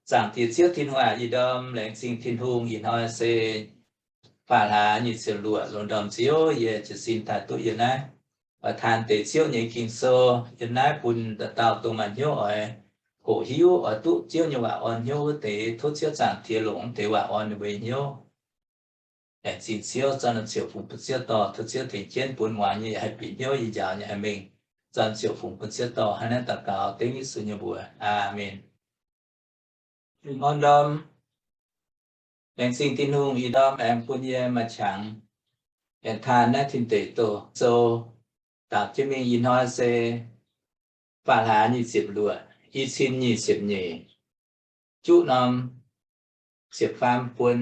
Zaangc Diex Ziouv Tin-Hungh aac, ih ndorm laengz zingh Tin-Hungh. Ih hnoi se faam hlaax nyic ziepc luoqc, lungh ndorm Ziouv yie jiez sin daaih duqv yiem naaiv oix taan deix Ziouv nyei Ging-Sou yiem naaiv bun dauh dauh dongh maaih hnyouv oix hoqc hiuv, oix duqv Ziouv nyei waac orn hnyouv wuov deix. Tov Ziouv Zaangc Diex longc deix waac orn ninh mbuo nyei hnyouv. Laengz zingh Ziouv. Zorqv norm ziouc fungx bun Ziouv dorh. Tov Ziouv tengx jienv bun muangx nyei haih bieqc hnyouv, yie njaaux nyei haih mengh. Zorqv ziouc fungx bun Ziouv dorh. Hnangv naaiv daux gaux dengv Yesu nyei mbuox. Aamen. Orn ndorm, laengz zingh Tin-Hungh ih ndorm aengx bun yie maaih qangx aengx taan naaiv Tin Deic Douh Sou. Daapc jienv mingh ih hnoi se faam hlaax nyic ziepc luoqc, i cin nyic ziepc nyeic, juqv norm ziepc faam buon.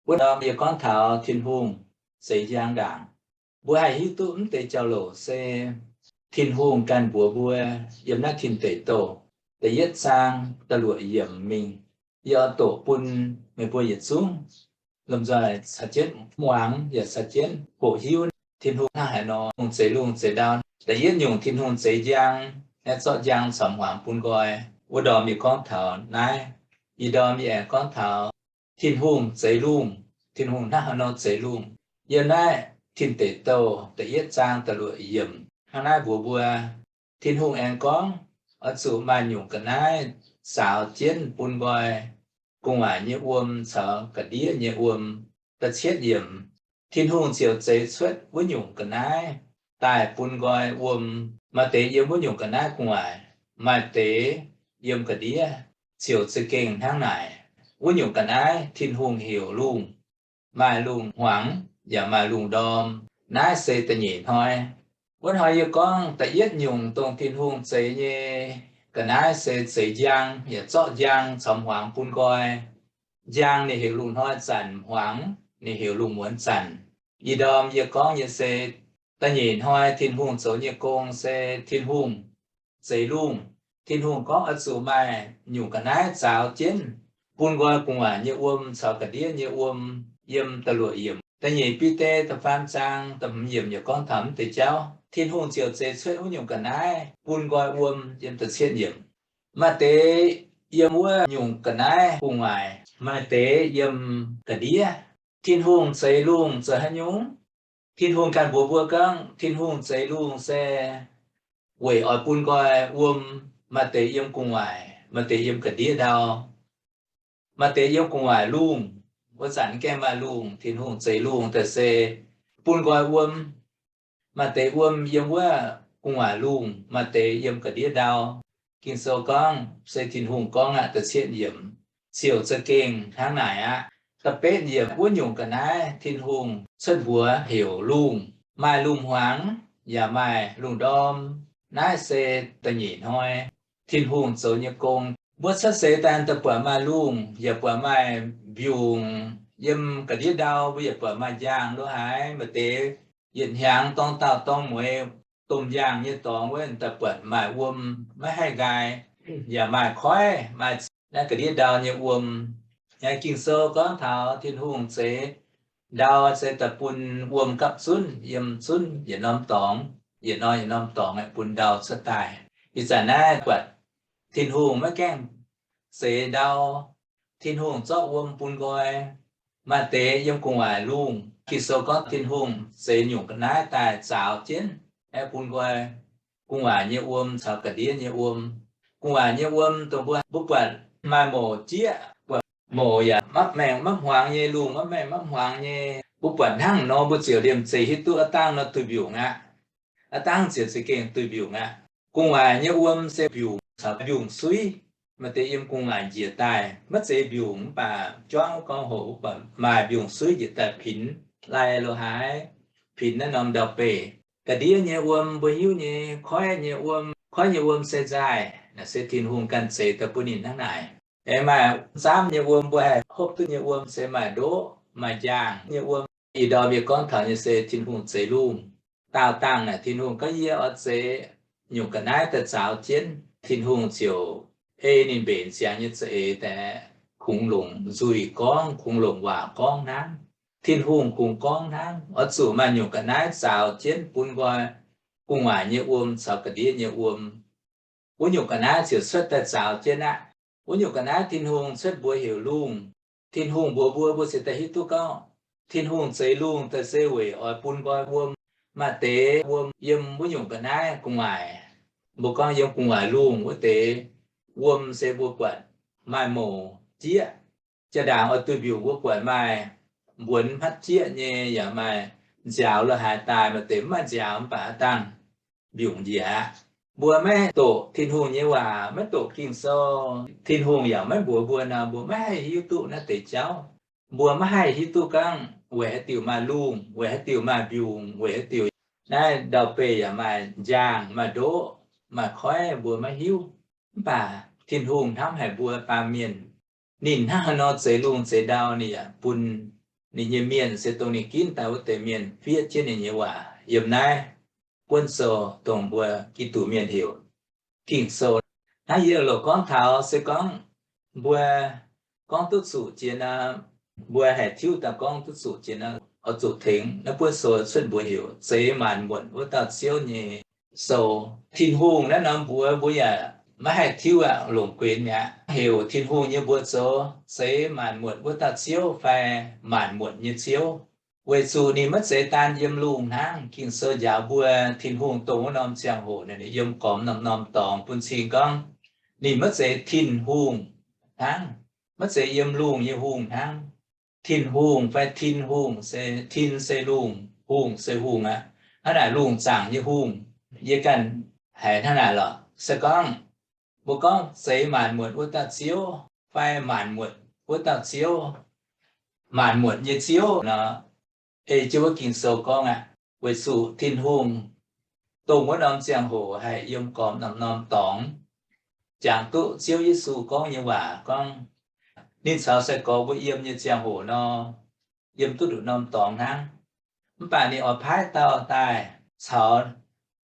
Wuov norm yie gorngv taux Tin-Hungh zeix njang ndaangc. Mbuo haih hiuv duqv mv deix jauv-louc se Tin-Hungh ganh mbuox mbuo yiem naaiv Tin Deic Douh da'yietv zaang da'luoqc yiemc mingh. Yie oix doqc bun meih mbuo yietc zungv lomh nzoih caux jienv muangx yaac caux jienv hoqc hiuv Tin-Hungh hnangv haaix nor zeix lungh zeix ndau. Da'yietv nyungc, Tin-Hungh zeix njang, zorqv njang caux hmuangx bun nqoi. Wuov ndorm yie gorngv taux naaiv. Ih ndorm yie aengx gorngv taux Tin-Hungh zeix lungh. Tin-Hungh hnangv haaix nor zeix lungh? Yiem naaiv Tin Deic Douh da'yietv zaang da'luoqc yiemc hnangv naaiv mbuox mbuo, Tin-Hungh aengx gorngv, oix zuqc maaih nyungc ga'naaiv zaaux jienv bun nqoi gu'nguaaic nyei wuom caux ga'ndiev nyei wuom. Da'cietv yiemc, Tin-Hungh ziouc zeix cuotv wuov nyungc ga'naaiv daaih bun nqoi wuom. Maaih deix yiem wuov nyungc ga'naaiv gu'nguaaic, maaih deix yiem ga'ndiev. Ziouc za'gengh hnangv naaic. Wuov nyungc ga'naaiv Tin-Hungh heuc lungh, maaih lungh hmuangx yaac maaih lungh ndorm. Naaiv se da'nyeic hnoi. Wuov hnoi yie gorngv da'yietv nyungc dongh Tin-Hungh zeix nyei ga'naaiv se zeix njang, yaac zorqv njang caux hmuangx bun nqoi. Njang ninh heuc lungh hnoi zanc, hmuangx ninh heuc lungh muonz zanc. Ih ndorm yie gorngv nyei se da'nyeic hnoi Tin-Hungh zoux nyei gong se Tin-Hungh zeix lungh. Tin-Hungh gorngv oix zuqc maaih nyungc ga'naaiv zaaux jienv bun nqoi gu'nguaaic nyei wuom caux ga'ndiev nyei wuom. Yiem da'luoqc yiemc, da'nyeic Bide da'faam zaang da'hmz yiemc yaac gorngv taux mv deix jauv. Tin-Hungh ziouc zeix cuotv wuov nyungc ga'naaiv bun nqoi wuom. Yiem da'cietv yiemc, maaih deix yiem wuov nyungc ga'naaiv gu'nguaaic, maaih deix yiem ga'ndiev. Tin-Hungh zeix lungh zoux haaix nyungc? Tin-Hungh ganh mbuox mbuo gorngv Tin-Hungh zeix lungh se weic oix bun nqoi wuom, maaih deix yiem gu'nguaaic, maaih deix yiem ga'ndiev ndau. Maaih deix yiem gu'nguaaic lungh, wuov zanc gaengh maaih lungh. Tin-Hungh zeix lungh daaih se bun nqoi wuom. Maaih deix wuom yiem wuov gu'nguaaic lungh, maaih deix yiem ga'ndiev ndau. Ging-Sou gorngv, se Tin-Hungh gorngv aqv, da'cietv yiemc, ziouc za'gengh hnangv naaic aqv. Da'betv yiemc, wuov nyungc ga'naaiv Tin-Hungh cuotv mbuox heuc lungh. Maaih lungh hmuangx yaac maaih lungh ndorm. Naaiv se da'nyeic hnoi Tin-Hungh zoux nyei gong. Mbuo cuotv seix daaih buatc maaih lungh, yaac buatc maaih mbiungc. Yiem ga'ndiev ndau mbuo yaac buatc maaih njang lo haaix. Maaih deix yietc hnyangx dorng dauh dorng mueiz domh njang nyei dorngx wuov, daaih buatc maaih wuom maiv haih nqaai, yaac maaih koiv, maaih naaiv ga'ndiev ndau nyei wuom. Naaiv Ging-Sou gorngv taux Tin-Hungh zeix ndau se daaih bun wuom gapv zunv yiem zunv yietc norm dorngx, yietc norm yietc norm dorngx aeqv, bun ndau cuotv daaih. Ih zanc naaiv buatc Tin-Hungh maiv gaengh zeix ndau. Tin-Hungh zorqv wuom bun nqoi. Maaih deix yiem gu'nguaaic lungh. Ging-Sou gorngv Tin-Hungh zeix nyungc ga'naaiv daaih zaaux jienv aeqv, bun nqoi gu'nguaaic nyei wuom caux ga'ndiev nyei wuom. Gu'nguaaic nyei wuom dongh mbuo, mbuo buatc maaih mouc jieqv, buatc mouc yaac maiv maengh maiv hmuangx nyei, lungh maiv maengh maiv hmuangx nyei. Mbuo buatc hnangv nor mbuo ziouc liemh zeih hiuv duqv aav dangh nor duih mbiungc aqv. Aav dangh ziouc za'gengh duih mbiungc aqv. Gu'nguaaic nyei wuom se mbiungc caux mbiungc-suiv. Maaih deix yiem gu'nguaaic njiec daaih maiv zeiz mbiungc mv baac juangv wuov gorngv hoc wuov buatc maaih mbiungc-suiv njiec daaih pinx lai lo haaix, pinx naaiv norm ndau-beih. Ga'ndiev nyei wuom mbuo hiuv nyei, koiv nyei wuom, koiv nyei wuom se nzaaih, naaiv se Tin-Hungh ganh zeix daaih bun ninh hnangv naaic. Aengx maaih zaamv nyei wuom, mbuo haih hopv duqv nyei wuom se maaih ndoqv, maaih njaangh nyei wuom. Ih ndorm yie gorngv taux nyei se Tin-Hungh zeix lungh. Daauh dangh naaic Tin-Hungh gorngv, yie oix zeix nyungc ga'naaiv daaih zaaux jienv. Tin-Hungh ziouc ei ninh mbenc ziangx nyei za'eix daaih kungx longc nzuih gorngv, kungx longc waac gorngv hnangv. Tin-Hungh kungx gorngv hnangv, oix zuqc maaih nyungc ga'naaiv zaaux jienv bun nqoi gu'nguaaic nyei wuom caux ga'ndiev nyei wuom. Wuov nyungc ga'naaiv ziouc cuotv daaih zaaux jienv aqv. Wuov nyungc ga'naaiv Tin-Hungh cuotv mbuox heuc lungh. Tin-Hungh mbuox mbuo, mbuo ziouc daaih hiuv duqv gorngv Tin-Hungh zeix lungh daaih se weic oix bun nqoi wuom. Maaih deix wuom yiem wuov nyungc ga'naaiv gu'nguaaic. Mbuo gorngv yiem gu'nguaaic lungh wuov deix wuom se mbuo buatc maaih mouc jieqv. Jaa-ndaangc oix duih mbiungc mbuo buatc maaih mbuonx hmatv jieqv nyei, yaac maaih nziaaux la'haaix daaih. Maaih deix mv maaih nziaaux mv baac dangh mbiungc njiec aqv. Mbuo maiv doqc Tin-Hungh nyei waac, maiv doqc Ging-Sou, Tin-Hungh yaac maiv mbuox mbuo nor, mbuo maiv haih hiuv duqv naaiv deix jauv. Mbuo maiv haih hiuv duqv gorngv weic haaix diuc maaih lungh, weic haaix diuc maaih mbiungc, weic haaix diuc naaiv ndau-beih yaac maaih njang, maaih ndoqv, maaih koiv, mbuo maiv hiuv. Mv baac Tin-Hungh hnamv haic mbuo baamh mienh. Ninh hnangv haaix nor zeix lungh zeix ndau, ninh yaac bun ninh nyei mienh se dongh ninh ginv daaih wuov deix mienh fiev jienv ninh nyei waac yiem naaiv buonv sou, dongh mbuo Giduc mienh heuc Ging-Sou. Hnangv yie loc gorngv taux se gorngv mbuo gorngv duqv zuqc jiex nor, mbuo haih tiuv daaih gorngv duqv zuqc jiex nor, oix zuqc tengx naaiv buonv sou cuotv mbuox heuc Zeix Maanc Muotc Wuov Dauh Ziouv nyei sou. Tin-Hungh naaiv norm mbuox mbuo yaac maiv haih tiuv aqv, longc guenx mi'aqv. Heuc Tin-Hungh nyei mbuox zoux Zeix Maanc Muotc Wuov Dauh Ziouv fai Maanc Muotc nyei Ziouv, weic zuqc ninh maiv zeiz daan yiem lungh hnangv. Ging-Sou njaaux mbuo Tin-Hungh dongh wuov norm ziangh hoc ninh yiem gormx norm-norm dorngx, bun cing gorngv ninh maiv zeiz Tin-Hungh hnangv, maiv zeiz yiem lungh nyei hungh hnangv. Tin-Hungh fai Tin-Hungh se, Tin se lungh, Hungh se hungh aqv. Hnangv naaic lungh zaangc nyei hungh, yie ganh haiz hnangv naaic lorqc. Se gorngv mbuo gorngv Zeix Maanc Muotc Wuov Dauh Ziouv fai Maanc Muotc Wuov Dauh Ziouv, Maanc Muotc nyei Ziouv nor, ei jienv wuov Ging-Sou gorngv aqv. Weic zuqc Tin-Hungh dongh wuov norm ziangh hoc haih yiem gormx norm-norm dorngx, jangx duqv Ziouv Yesu gorngv nyei waac gorngv, ninh caux sai-gorx mbuo yiem nyei ziangh hoc nor, yiem duqv nduqc norm dorngx hnangv. Mv baac ninh oix paaiv dauh daaih caux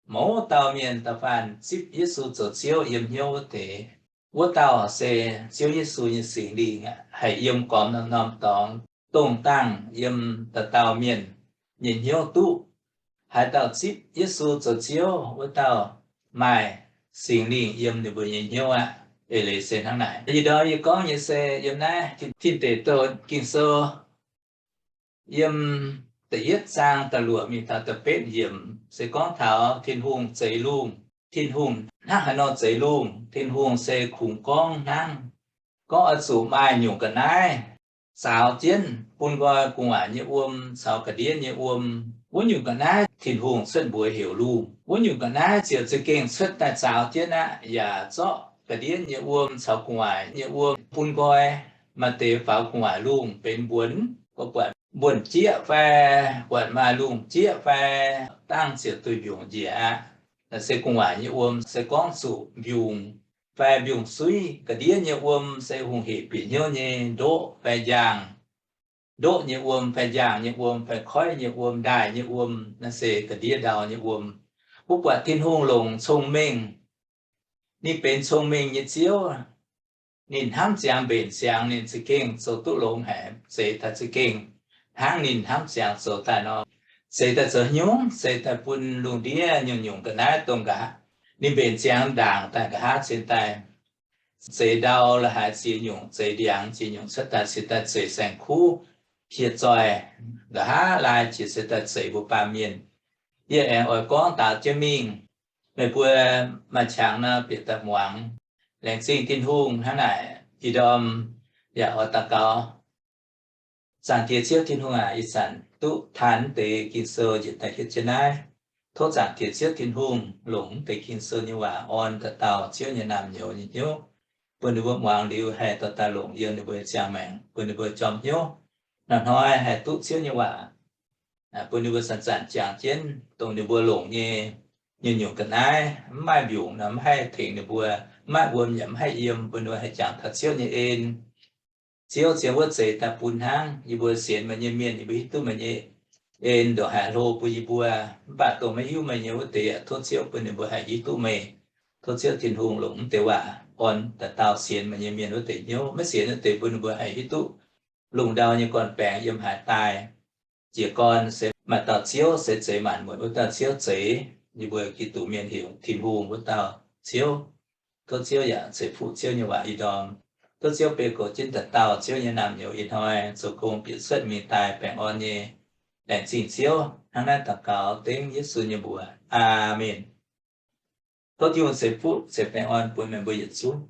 mouz dauh mienh da'faanh zipv Yesu zoux Ziouv yiem hnyouv wuov deix. Wuov dauh se Ziouv Yesu nyei Singx Lingh aqv, haih yiem gormx norm-norm dorngx, dongh dangh yiem dauh dauh mienh nyei hnyouv duqv. Haaix dauh zipv Yesu zoux Ziouv, wuov dauh maaih Singx Lingh yiem ninh mbuo nyei hnyouv aqv. Eix leiz se hnangv naaic. Ih ndorm yie gorngv nyei se yiem naaiv Tin Deic Douh Ging-Sou yiem da'yietv zaang da'luoqc mingh taux da'betv yiemc se gorngv taux Tin-Hungh zeix lungh. Tin-Hungh hnangv haaix nor zeix lungh? Tin-Hungh se kungx gorngv hnangv, gorngv oix zuqc maaih nyungc ga'naaiv zaaux jienv bun nqoi gu'nguaaic nyei wuom caux ga'ndiev nyei wuom. Wuov nyungc ga'naaiv Tin-Hungh cuotv mbuox heuc lungh. Wuov nyungc ga'naaiv ziouc za'gengh cuotv daaih zaaux jienv aqv, yaac zorqv ga'ndiev nyei wuom caux gu'nguaaic nyei wuom bun nqoi. Maaih deix faaux gu'nguaaic lungh benx mbuonx, mbuo buatc mbuonx jieqv fai buatc maaih lungh jieqv fai, dangh ziouc duih mbiungc njiec aqv. Naaiv se gu'nguaaic nyei wuom se gorngv zuqc mbiungc fai mbiungc-suiv. Ga'ndiev nyei wuom se hungh hec bieqc hnyouv nyei ndoqv fai njaangh. Ndoqv nyei wuom fai njaangh nyei wuom fai koiv nyei wuom, ndaaih nyei wuom, naaiv se ga'ndiev ndau nyei wuom. Mbuo buatc Tin-Hungh longc cong-mengh. Ninh benx cong-mengh nyei Ziouv. Ninh hnamv ziangx mbenc ziangx, ninh za'gengh zoux duqv longx haic, zeix daaih za'gengh hnangv ninh hnamv ziangx zoux daaih nor. Zeix daaih zoux nyungc, zeix daaih bun lungh ndiev nyungc-nyungc ga'naaiv dongh nqa'haav ninh mbenc ziangx ndaangc daaih nqa'haav cingx daaih zeix ndau la'haaix ziex nyungc, zeix ndiangx ziex nyungc cuotv daaih, cingx daaih zeix saeng-kuv hieh zoih nqa'haav laai jiex cingx daaih zeix mbuo baamh mienh. Yie aengx oix gorngv daaux jienv mingh. Meih mbuo maaih qangx nor bieqc daaih muangx. Laengz zingh Tin-Hungh hnangv naaic. Ih ndorm yaac oix daux gaux. Zaangc Diex Ziouv Tin-Hungh aac, ih zanc duqv taan deix Ging-Sou njiec daaih hietv jienv naaiv. Tov Zaangc Diex Ziouv Tin-Hungh longc deix Ging-Sou nyei waac orn dauh dauh Ziouv nyei naamh nyouz nyei hnyouv, bun ninh mbuo muangx liuz haih dorh daaih longc yiem ninh mbuo nyei ziangh maengc, bun ninh mbuo jorm hnyouv, hnoi-hnoi haih duqv Ziouv nyei waac, bun ninh mbuo zanc-zanc jangx jienv dongh ninh mbuo longc nyei nyungc-nyungc ga'naaiv, mv maaih mbiungc nor mv haih tengx ninh mbuo, mv maaih wuom yaac mv haih yiem, bun ninh mbuo haih jangx taux Ziouv nyei en. Ziouv zien wuov zeix daaih bun hnangv. Yie mbuo sienx meih nyei mienh, yie mbuo hiuv duqv meih nyei en ndongc haaix hlo bun yie mbuo. Mv baac dongh maiv hiuv meih nyei wuov deix, tov Ziouv bun ninh mbuo haih hiuv duqv meih. Tov Ziouv Tin-Hungh longc mv deix waac orn dauh dauh sienx meih nyei mienh wuov deix hnyouv. Maiv sienx wuov deix bun ninh mbuo haih hiuv duqv lungh ndau nyei gorn-baengx yiem haaix daaih. Jiez gorn se maaih dauh Ziouv se zeix maanc muotc wuov dauh Ziouv zeix. Yie mbuo Giduc mienh heuc Tin-Hungh wuov dauh Ziouv. Tov Ziouv yaac ceix fuqv Ziouv nyei waac ih ndorm. Tov Ziouv beiv goux jienv dauh dauh Ziouv nyei naamh nyouz ih hnoi zoux gong bieqc cuotv mingh daaih baengh orn nyei. Laengz zingh Ziouv. Hnangv naaiv daux gaux dengv Yesu nyei mbuox. Aamen. Tov Tin-Hungh ceix fuqv ceix baengh orn bun meih mbuo yietc zungv.